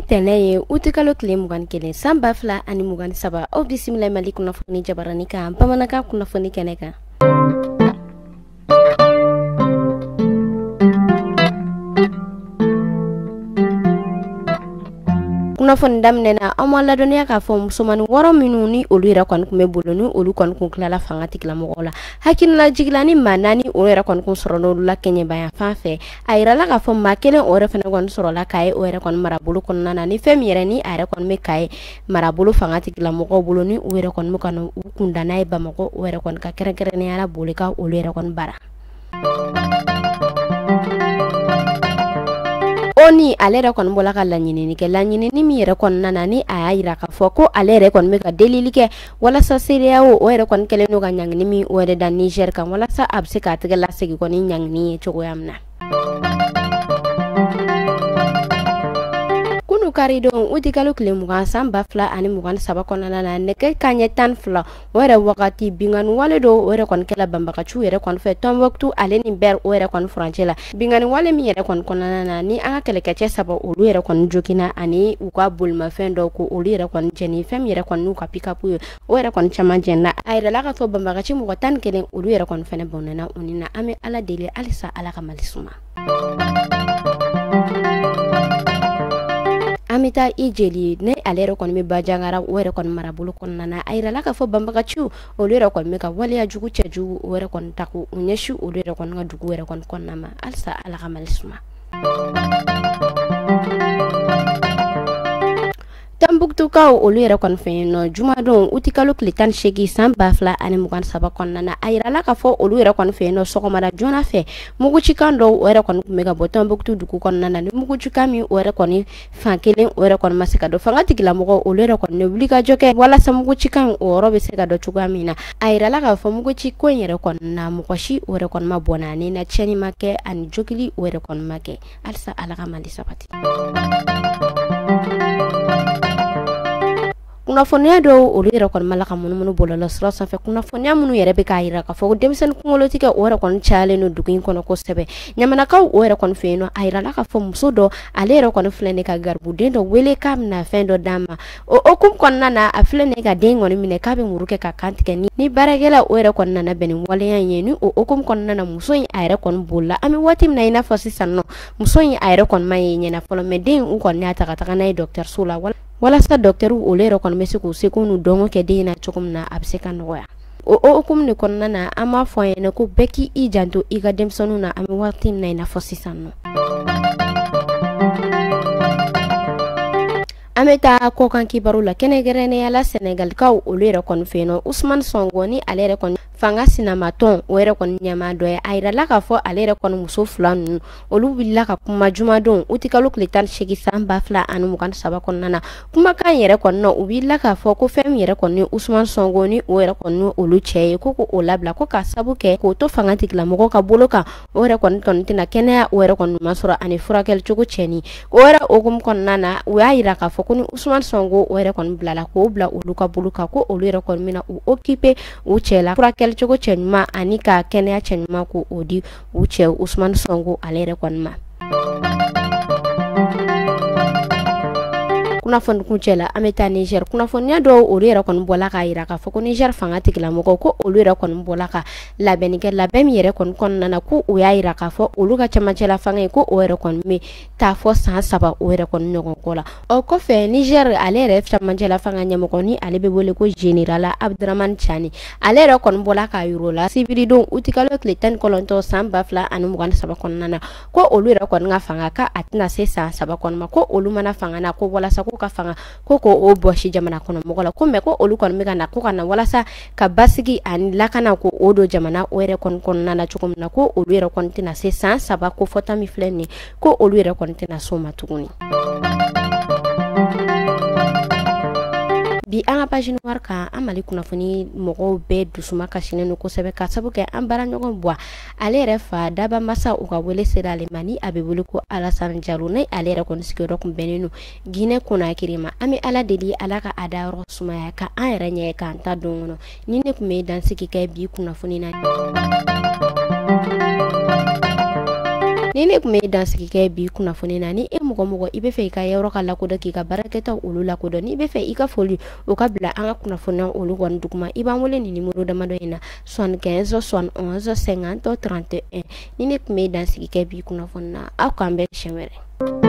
tɛnɛn ye utikalo tile 21 san 2023. Aw bisimila Mali kunnafoni jabarani kan bamanankan kunnafoni kɛnɛ kan. Kunnafoni daminɛ na, an ma ladɔnniya k'a fɔ musomanin 6 minnu ni olu yɛrɛ kɔni tun bɛ bolo ni olu kɔni kun tilala fanga tigilamɔgɔw la. Hakililajigila ni maa 4 o yɛrɛ kɔni kun sɔrɔ n'olu la kɛɲɛbaya fan fɛ. A yirala k'a fɔ maa 1 o yɛrɛ fana kɔni sɔrɔla Kaye o yɛrɛ kɔni marabolo kɔnɔna na, ni fɛn min yɛrɛ ni a yɛrɛ kɔni bɛ Kaye marabolo fanga tigilamɔgɔw bolo, ni u yɛrɛ kɔni bɛ ka u kunda n'a ye Bamakɔ o yɛrɛ kɔni ka kɛrɛnkɛrɛnnenya la boli ka olu yɛrɛ kɔni bara. ONU ale yɛrɛ kɔni bɔla ka laɲinini kɛ, laɲinini min yɛrɛ kɔnɔna na ni a y'a yira k'a fɔ ko ale yɛrɛ kɔni bɛ ka delili kɛ walasa CEDEAO o yɛrɛ kɔni kɛlen don ka ɲangini min o yɛrɛ da Niger kan, walasa a bɛ se k'a tɛgɛ lasegin kɔni ɲangini ye cogoya min na. Kunu karidon utikalo tile 20 san 2023 kɔnɔna na, nɛgɛ kanɲɛ 12 o yɛrɛ wagati binkanni wale dɔw o yɛrɛ kɔni kɛla banbagaciw yɛrɛ kɔni fɛ Tombouctou ale ni Ber o yɛrɛ kɔni furancɛ la. Binkanni wale min yɛrɛ kɔni kɔnɔna na ni an ka kɛlɛkɛcɛ 3 olu yɛrɛ kɔni joginna ani u ka bolimafɛn dɔw ko olu yɛrɛ kɔni jɛni, fɛn min yɛrɛ kɔni n'u ka pick-up ye o yɛrɛ kɔni caman jɛnna. A yirala k'a fɔ banbagaci mɔgɔ 11 olu yɛrɛ kɔni fɛnɛ bɔnɛna u ni na. An bɛ Ala deli halisa Ala ka Mali suma. An bɛ taa i jeli ne ale yɛrɛ kɔni bɛ Bandiagara o yɛrɛ kɔni marabolo kɔnɔna na. A yirala k'a fɔ banbagaciw olu yɛrɛ kɔni bɛ ka waleya jugu cɛjugu o yɛrɛ kɔni ta k'u ɲɛsin olu yɛrɛ kɔni ka dugu yɛrɛ kɔni kɔnɔna ma. Halisa Ala ka Mali suma. Tombouctoukaw olu yɛrɛ kɔni fɛ yen nɔ jumadon utikalo tile 18 san 2023 kɔnɔna na, a yirala k'a fɔ olu yɛrɛ kɔni fɛ yen nɔ sɔgɔmada joona fɛ mugucikan dɔw o yɛrɛ kɔni tun bɛ ka bɔ Tombouctou dugu kɔnɔna na, ni mugucikan min o yɛrɛ kɔni fan kelen o yɛrɛ kɔni ma se ka dɔn. Fanga tigilamɔgɔw olu yɛrɛ kɔni wulikajɔ kɛ walasa mugucikan o yɔrɔ bɛ se ka dɔn cogoya min na. A yirala k'a fɔ muguci ko in yɛrɛ kɔni na mɔgɔ si o yɛrɛ kɔni ma bɔnɛ ani na tiɲɛni ma kɛ ani jogili o yɛrɛ kɔni ma kɛ. Halisa Ala ka Mali sabati. Kunnafoniya dɔw olu yɛrɛ kɔni ma la ka munumunu bɔlɔlɔsira sanfɛ, kunnafoniya minnu yɛrɛ bɛ k'a yira k'a fɔ ko denmisɛnnin kunkolotigɛ o yɛrɛ kɔni cayalen don dugu in kɔnɔ kosɛbɛ. Ɲamanakaw o yɛrɛ kɔni fɛ yen nɔ, a yirala k'a fɔ muso dɔ ale yɛrɛ kɔni filɛ nin ka garibuden dɔ wele k'a bɛna fɛn dɔ d'a ma. O hukumu kɔnɔna na, a filɛ nin ka den kɔni minɛ k'a bɛ muru kɛ ka kan tigɛ. Ni baarakɛla o yɛrɛ kɔni nana bɛn ni waleya in ye, ni o hukumu kɔnɔna na muso in a yɛrɛ kɔni bolila. An bɛ waati min na i n'a fɔ sisan nɔ, muso in a yɛrɛ kɔni ma ye ɲɛna fɔlɔ, mɛ den in u kɔni y'a ta ka taga n'a ye dɔgɔtɔrɔso la walasa dɔgɔtɔrɔw olu yɛrɛ kɔni bɛ se k'u seko n'u dɔnko kɛ den in na cogo min na a bɛ se ka nɔgɔya. O hukumu de kɔnɔna na, an b'a fɔ an ɲɛna ko bɛɛ k'i janto i ka denmisɛnninw na an bɛ waati min na i n'a fɔ sisan nɔ. An bɛ taa kɔkan kibaru la, kɛrɛnkɛrɛnnenya la Sɛnɛgalikaw olu yɛrɛ kɔni fɛ yen nɔ, Ousmane Sonko ni ale yɛrɛ kɔni fanga sinamatɔn o yɛrɛ kɔni ɲɛmaa dɔ ye, a yirala k'a fɔ ale yɛrɛ kɔni muso 2 ninnu olu wulila ka kuma jumadon utikalo tile 18 san 2023 kɔnɔna na. Kumakan yɛrɛ kɔni na, u wulila k'a fɔ ko fɛn min yɛrɛ kɔni Ousmane Sonko ni o yɛrɛ kɔni olu cɛ ye, ko k'o labila, ko k'a sabu kɛ k'o to fanga tigilamɔgɔw ka bolo kan, o yɛrɛ kɔni tɛna kɛnɛya o yɛrɛ kɔni ɲuman sɔrɔ ani furakɛli cogo cɛni. O yɛrɛ hukumu kɔnɔna na, u y'a yira k'a fɔ ko ni Ousmane Sonko o yɛrɛ kɔni bilala k'o bila olu ka bolo kan, ko olu yɛrɛ kɔni bɛna u occuper u cɛ la furakɛli cogo cɛɲuman ani ka kɛnɛya cɛɲuman k'o di u cɛ Ousmane Sonko ale yɛrɛ kɔni ma. Kunnafoni kuncɛ la, an bɛ taa Niger. Kunnafoniya dɔw olu yɛrɛ kɔni bɔla k'a yira k'a fɔ ko Niger fanga tigilamɔgɔw ko olu yɛrɛ kɔni bɔla ka labɛnni kɛ, labɛn min yɛrɛ kɔni kɔnɔna na ko u y'a yira k'a fɔ olu ka cɛmancɛla fanga ye ko o yɛrɛ kɔni bɛ taa fɔ san 3 o yɛrɛ kɔni ɲɔgɔn kɔ la. O kɔfɛ Niger ale yɛrɛ cɛmancɛla fanga ɲɛmɔgɔ ni ale bɛ wele ko Général Abdramane Tiani, ale yɛrɛ kɔni bɔla k'a yir'o la sibiridon utikalo tile 19 san 2023 kɔnɔna na, ko olu yɛrɛ kɔni ka fanga k'a tɛna se san 3 kɔni ma, ko olu mana fanga na ko walasa ko ka fanga ko k'o bɔsi jamana kɔnɔ mɔgɔ la, ko mɛ ko olu kɔni bɛ ka na ko ka na walasa ka basigi ani lakana ko o don jamana o yɛrɛ kɔni kɔnɔna na cogo min na, ko olu yɛrɛ kɔni tɛna se san 3 ko fɔta min filɛ nin ye, ko olu yɛrɛ kɔni tɛna s'o ma tuguni. Bi an ka page noire kan, an Mali kunnafoni mɔgɔw bɛɛ dusuma kasilen don kosɛbɛ ka sabu kɛ an baaraɲɔgɔn Buwa ale yɛrɛ fa Daba Masa u ka wele sera ale ma, ni a bɛ wele ko Alassane Jalo, ni ale yɛrɛ kɔni sigiyɔrɔ kun bɛnnen don Guinée Conakry ma. An bɛ Ala deli Ala ka a dayɔrɔ sumaya ka an yɛrɛ ɲɛ k'an ta don kɔnɔ. Ni ne tun bɛ dansigi kɛ bi kunnafoni na. Ni ne tun bɛ dansigi kɛ bi kunnafoni na, ni e mɔgɔ mɔgɔ i bɛ fɛ i ka yɔrɔ ka lakodɔn, k'i ka baarakɛtaw olu lakodɔn, n'i bɛ fɛ i ka foli o ka bila an ka kunnafoniya olu kɔni duguma, i b'an wele nin numéro damadɔ in na: 75 71 50 31. Ni ne tun bɛ dansigi kɛ bi kunnafoni na, aw k'an bɛn siɲɛ wɛrɛ.